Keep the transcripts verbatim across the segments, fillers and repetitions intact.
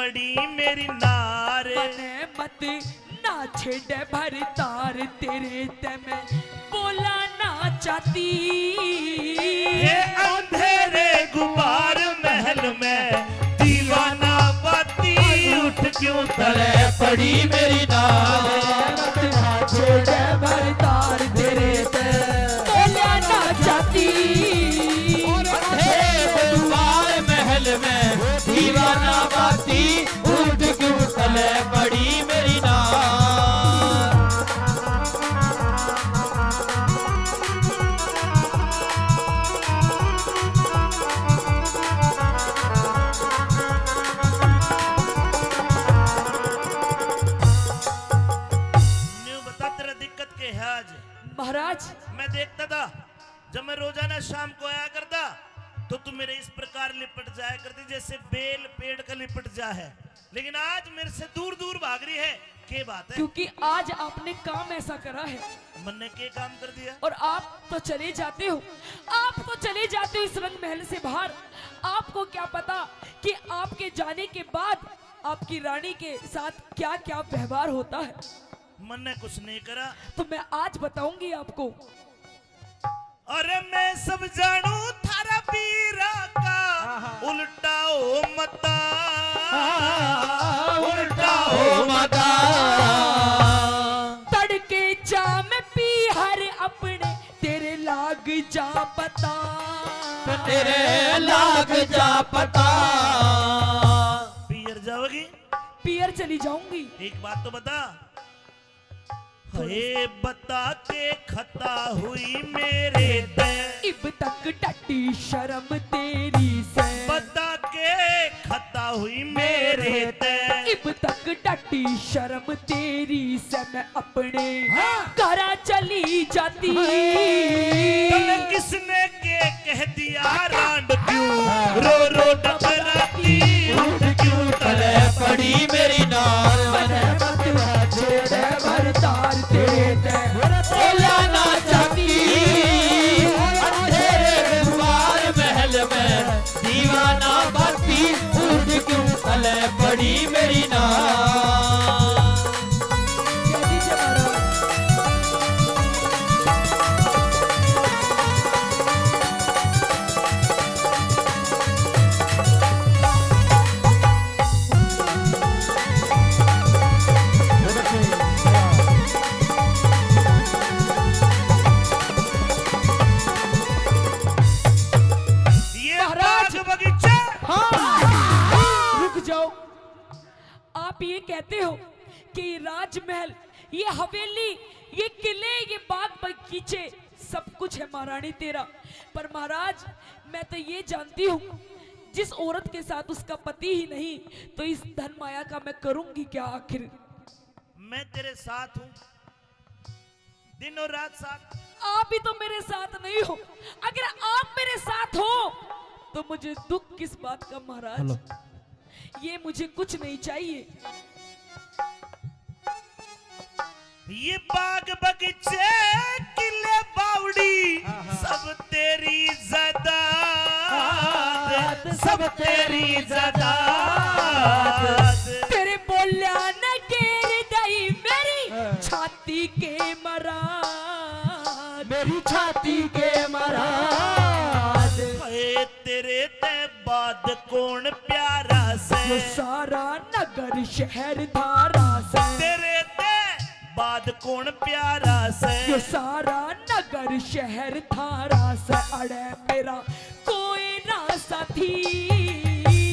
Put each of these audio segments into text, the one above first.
पड़ी मेरी नार। मने मत ना छेड़े भरतार, तेरे ते मैं बोला ना चाहती। ये अंधेरे गुबार महल में दीवाना बाती, उठ क्यों तले पड़ी मेरी नार। मत ना छेड़े भरतार, तेरे ते बोला ना चाहती। अंधेरे गुबार महल में दीवाना बाती, उठ क्यों तले पड़ी मेरी नार। न्यू बता, तेरा दिक्कत के है आज? महाराज। मैं देखता था, जब मैं रोजाना शाम को आया करता, तो तू मेरे इस प्रकार लिपट जाया करती, जैसे बेल पेड़ का लिपट जा है, लेकिन आज मेरे से दूर दूर भाग रही है। के बात है? क्योंकि आज आपने काम ऐसा करा है। मन्ने के काम कर दिया? और आप तो चले जाते हो, आप तो चले जाते हो इस रंग महल से बाहर। आपको क्या पता कि आपके जाने के बाद आपकी रानी के साथ क्या क्या व्यवहार होता है। मन्ने कुछ नहीं करा। तो मैं आज बताऊंगी आपको। अरे मैं सब जानू थारा पीरा का, हाँ, हाँ। उल्टा हो मता, हाँ, हाँ, हाँ, उल्टा हो मता। तड़के जा मैं पीहर अपने, तेरे लाग जा पता। तेरे लाग जा पता। पीहर जाओगी? पीहर चली जाऊंगी। एक बात तो बता, हे बता के खता हुई मेरे ते। इब तक टट्टी शर्म तेरी से। बता के खता हुई मेरे ते। इब तक टट्टी शर्म तेरी से, मैं अपने हाँ। घरा चली जाती। तने किसने के कह दिया रांड क्यों रो रो टपराती, उठ क्यों तले पड़ी मेरी नार। मने मत छेड़े भरतार, तेरे ते बोला ना चाहती। अंधेरे गुबार महल में दीवाना बाती, उठ क्यों तले पड़ी मेरी नार। ये महाराज। बाग बगीचा। हाँ। रुक जाओ। आप ये कहते हो कि ये राजमहल, ये हवेली, ये किले, ये बाग बगीचे, सब कुछ है महारानी तेरा। पर महाराज, मैं तो ये जानती हूँ, जिस औरत के साथ उसका पति ही नहीं, तो इस धन माया का मैं करूंगी क्या आखिर? मैं तेरे साथ हूँ, दिन और रात साथ। आप भी तो मेरे साथ नहीं हो। अगर आप मेरे साथ हो, तो मुझे दुख किस बात का महाराज? हेलो। ये मुझे कुछ नहीं चाहिए। ये बाग बगीचे किले बावड़ी, हाँ, हाँ। सब तेरी जायदाद, हाँ, सब तेरी जायदाद। तेरे बोलिया न गेर दई मेरी हाँ। छाती के मराद, मेरी छाती के मराद। हाय तेरे ते बाद कौन प्यारा से? ये सारा नगर शहर थारा से। तेरे ते बाद कौन प्यारा से? ये सारा नगर शहर थारा से। अड़े मेरा कोई ना साथी।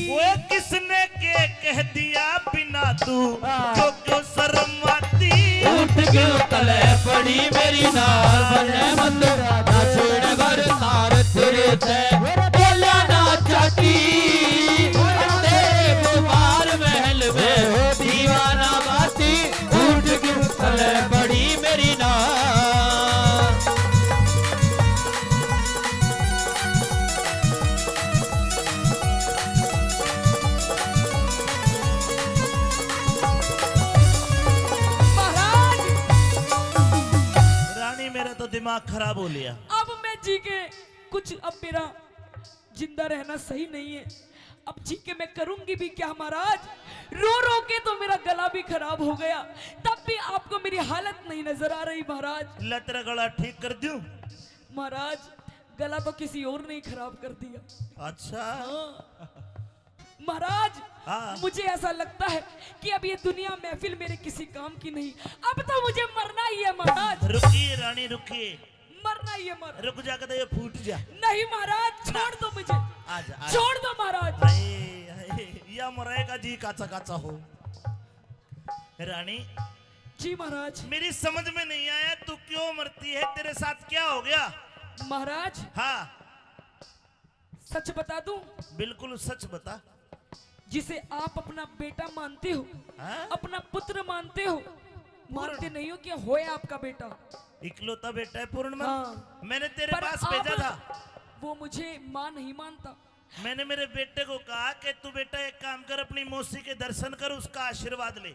वो किसने के कह दिया बिना तू हाँ। क्यों क्यों शर्माती? उठ क्यों तले पड़ी मेरी नार, बने मत ना छेड़ भरतार, तेरे ते बोलिया ना चाहती। तेरे गुबार महल में दीवाना बाती, उठ क्यों तले पड़ी मेरी नार। महाराज। रानी, मेरा तो दिमाग खराब हो लिया। अब मैं जी के कुछ, अब मेरा जिंदा रहना सही नहीं है। अब जी के मैं करूंगी भी क्या महाराज? रो रो के तो मेरा गला भी खराब हो गया, तब भी आपको मेरी हालत नहीं नजर आ रही महाराज। ले, तेरा गला ठीक कर दूं? महाराज, गला तो किसी और ने ही खराब कर दिया। अच्छा। हाँ। महाराज, हाँ। मुझे ऐसा लगता है कि अब ये दुनिया महफिल मेरे किसी काम की नहीं। अब तो मुझे मरना ही है महाराज। रुकिए रानी, रुकिए। मरना ही है, मर। रुक जा, कदे ये फूट जा। नहीं महाराज, ना। छोड़ दो मुझे। आ जा, आ जा। छोड़ दो महाराज। हाय, हाय, या मरेगा जी काचा काचा हो। रानी। जी महाराज। मेरी समझ में नहीं आया, तू क्यों मरती है, तेरे साथ क्या हो गया? महाराज। हाँ। सच बता दूं? बिल्कुल सच बता। जिसे आप अपना बेटा मानते हो, हाँ? अपना पुत्र मानते हो, मानते नहीं हो कि होया आपका बेटा। इकलौता बेटा है पूर्णमल। हाँ। मैंने तेरे पर पास भेजा आप, था। वो मुझे माँ नहीं मानता। मैंने मेरे बेटे को कहा कि तू बेटा एक काम कर, अपनी मौसी के दर्शन कर, उसका आशीर्वाद ले।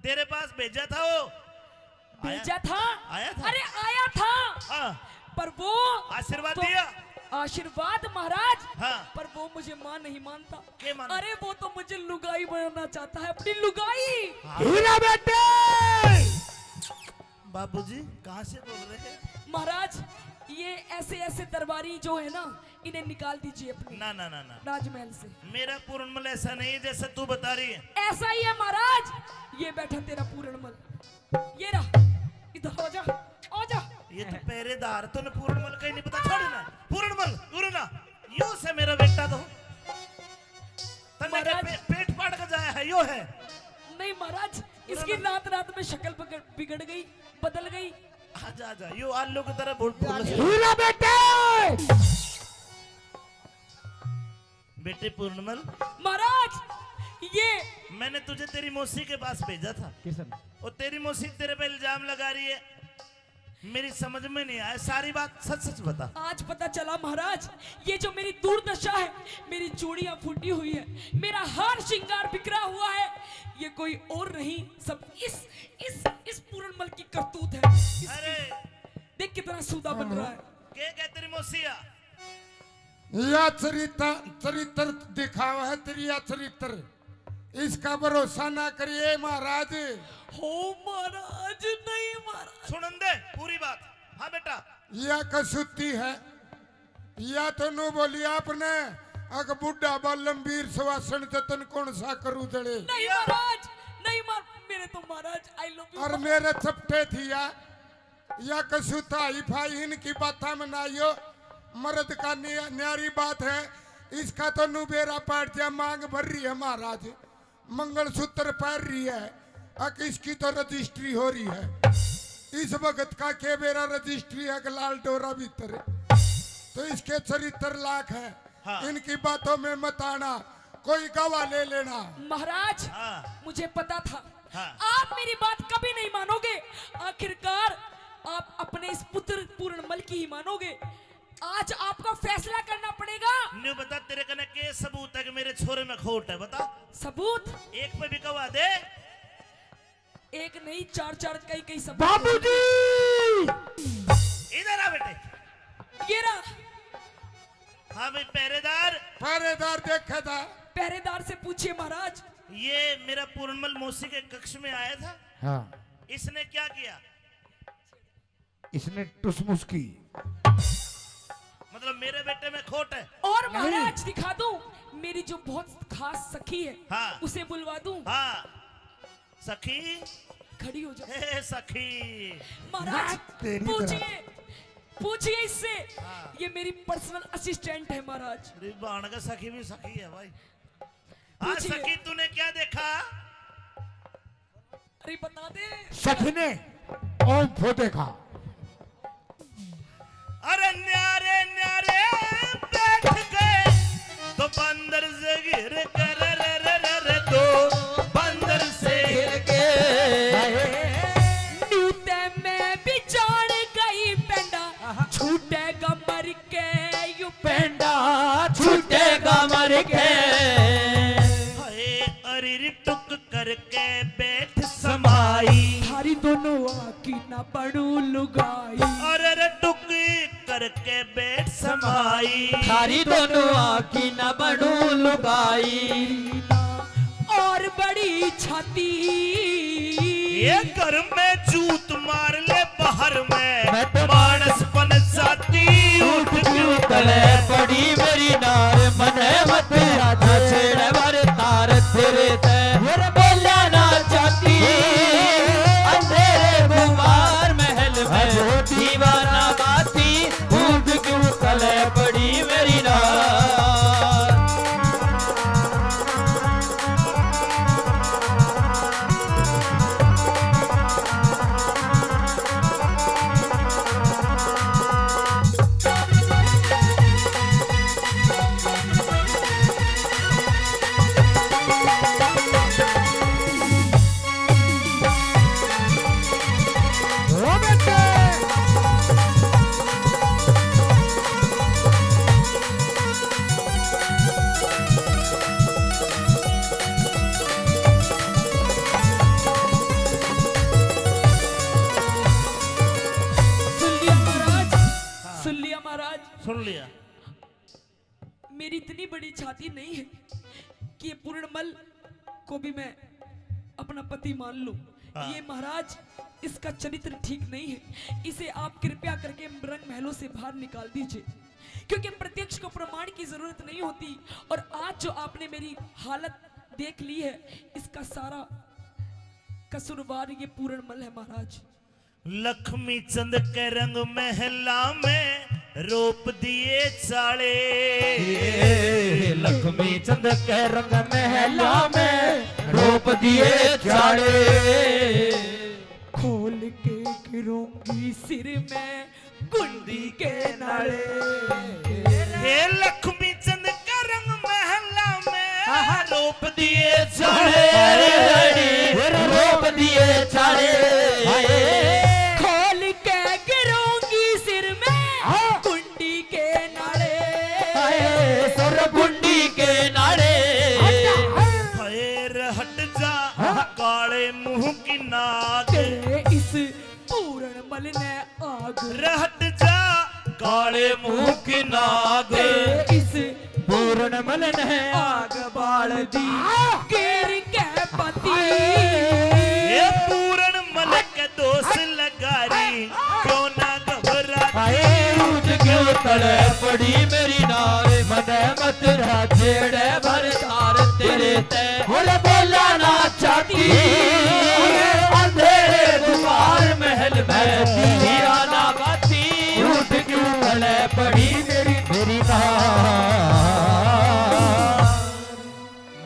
तेरे पास भेजा था वो। आया? भेजा था? आया था? अरे आया था। हाँ। पर वो आशीर्वाद तो दिया? आशीर्वाद महाराज। हाँ। पर वो मुझे माँ नहीं मानता। के मानता? अरे वो तो मुझे लुगाई बनाना चाहता है, अपनी लुगाई। हाँ। हीरा बेटे! बाबूजी, कहाँ से बोल रहे हैं? महाराज, ये ऐसे ऐसे दरबारी जो है ना, इन्हें निकाल दीजिए अपने ना, ना, ना, ना। राजमहल से। मेरा पूर्णमल ऐसा नहीं है जैसा तू बता रही है। ऐसा ही है महाराज। ये बैठा तेरा पूर्णमल, ये रहा, इधर आ जा, आ जा। ये तो पहरेदार, तूने पूर्णमल का ही नहीं पता। छोड़ ना, पूर्णमल, पूर्णा, यो से मेरा बेटा तो। तन्ने क्या महाराज। पे-, पेट फाड़ के जाया है, यो है। नहीं महाराज, इसकी रात रात में शक्ल बिगड़, बिगड़ गई, बदल गई। आजा, आजा, यो आलू की तरह भूल, भूल। हीरा बेटे! बेटे पूर्णमल। महाराज, ये मैंने तुझे तेरी मौसी के पास भेजा था। किसने? और तेरी मौसी तेरे पे इल्जाम लगा रही है। मेरी समझ में नहीं आया, सारी बात सच सच बता। आज पता चला महाराज, ये जो मेरी दुर्दशा है, मेरी चूड़ियां फूटी हुई है, मेरा हार श्रृंगार बिखरा हुआ है, ये कोई और नहीं, सब इस, इस, इस पूरनमल की करतूत है। इसकी। अरे। देख कितना सूदा बन रहा है। के, के तेरी मौसी आ? या चरित्र, चरित्र दिखावा है तेरी, या चरित्र। इसका भरोसा ना करिए महाराज। हो महाराज, नहीं महाराज। सुनन दे पूरी बात। हाँ बेटा। या कसूती है, या तो नू बोली आपने, अक बूढ़ा बालम वीर सुवासन जतन कौन सा करू जड़े। नहीं महाराज, नहीं मार, मेरे तो महाराज I love you। और मेरे चपटे थी या या कसूता हाई फाई इनकी बातां में ना आइयो। मर्द का नि-, न्यारी बात है। इसका तो नुबेरा पाट जा, मांग भर रही है महाराज, मंगलसूत्र पहन रही है, अक इसकी तो रजिस्ट्री हो रही है। इस वक्त का के बेरा रजिस्ट्री है कि लाल डोरा भीतर, तो इसके चरित्र लाख है। हाँ। इनकी बातों में मत आना, कोई गवाह ले लेना। महाराज, हाँ। मुझे पता था हाँ। आप मेरी बात कभी नहीं मानोगे। आखिरकार आप अपने इस पुत्र पूरणमल की ही मानोगे। आज आपको फैसला करना पड़ेगा। न्यू बता, तेरे कने के सबूत है कि मेरे छोरे में खोट है? बता। सबूत? एक पे भी गवाह दे। एक नहीं, चार चार, कई कई सबूत। बाबूजी! इधर आ बेटे। ये रहा। हाँ भाई, पहरेदार। पहरेदार देखा था। पहरेदार से पूछिए महाराज। ये मेरा पूरणमल मौसी के कक्ष में आया था। हाँ। इसने क्या किया? इसने टुसमुस की। मतलब मेरे बेटे में खोट है। और नहीं। महाराज दिखा दूं, मेरी जो बहुत खास सखी है, हाँ। उसे बुलवा दूं? हाँ। सखी। खड़ी हो जा। हे सखी। महाराज, तेरी पूछिए, तरह। पूछिए इससे। हाँ। ये मेरी पर्सनल असिस्टेंट है महाराज। अरे बाण का सखी भी सखी है भाई। हाँ, पूछिए। सखी, तूने क्या देखा? अरे बता दे। सखी ने ओम फो देखा। अरे न्यारे न्यारे बैठ गए तो बंदर से घिर कर, रे, रे, रे, रे, तो बंदर से घिर के। न्यू ते मैं भी जान गई पेंडा, छूटेगा मर के यू पेंडा, छूटेगा मर के। हाय अरे टुक करके बैठ समाई। थारी दोनों आँखी ना बनू लुगाई। अरे रे टुक करके बैठ समाई। थारी दोनों आँखी ना बनू लुगाई। और बड़ी ये घर में जूत मार ले, बाहर में मैं तो मानस बन जाती। ऊंट क्यों तले पड़ी मेरी नार, मने मत छेड़ भर तार तेरे ते। मेरे बोला ना चाहती, अंधेरे गुमार महल में दीवाना बाती। ऊंट क्यों तले पड़ी मेरी नार। सुन लिया महाराज, सुन लिया महाराज। सुन लिया। मेरी इतनी बड़ी छाती नहीं है कि ये पूर्णमल को भी मैं अपना पति मान लूं। हाँ। ये महाराज, इसका चरित्र ठीक नहीं है, इसे आप कृपया करके रंग महलों से बाहर निकाल दीजिए, क्योंकि प्रत्यक्ष को प्रमाण की जरूरत नहीं होती। और आज जो आपने मेरी हालत देख ली है, इसका सारा कसूरवार ये पूर्णमल है महाराज। लक्ष्मी चंद के रंग महला में रोप दिए चाले। ये लक्ष्मी चंद के रंग महला में रोप दिए चाले। खोल के गिरूंगी सिर में कुंडी के नाले। हे लक्ष्मी चंद के रंग महला में आहा। रोप दिए चाले, रोप दिए चाले। हाय। खोल के गिरूंगी सिर में हाँ। कुंडी के नाले। हाय, सुर कुंडी के नाले। हट, हट। हाय, हट जा, हाँ। काले मुंह की नाग। तेरे इस पूरण मल ने आग। रे हट जा, काले मुंह की नाग। तेरे इस पूरण मल ने आग बाल दी। हाँ। केर के पति। ये पूरण मल के दोष लगा री, क्यों ना घबरा। हाय, ऊंट क्यों तले पड़ी मेरी नार, मने मत छेड़े भर तार तेरे ते। और बोला ना चाहती, अंधेरे दीवार महल में दीवाना बाती। ऊंट क्यों तले पड़ी मेरी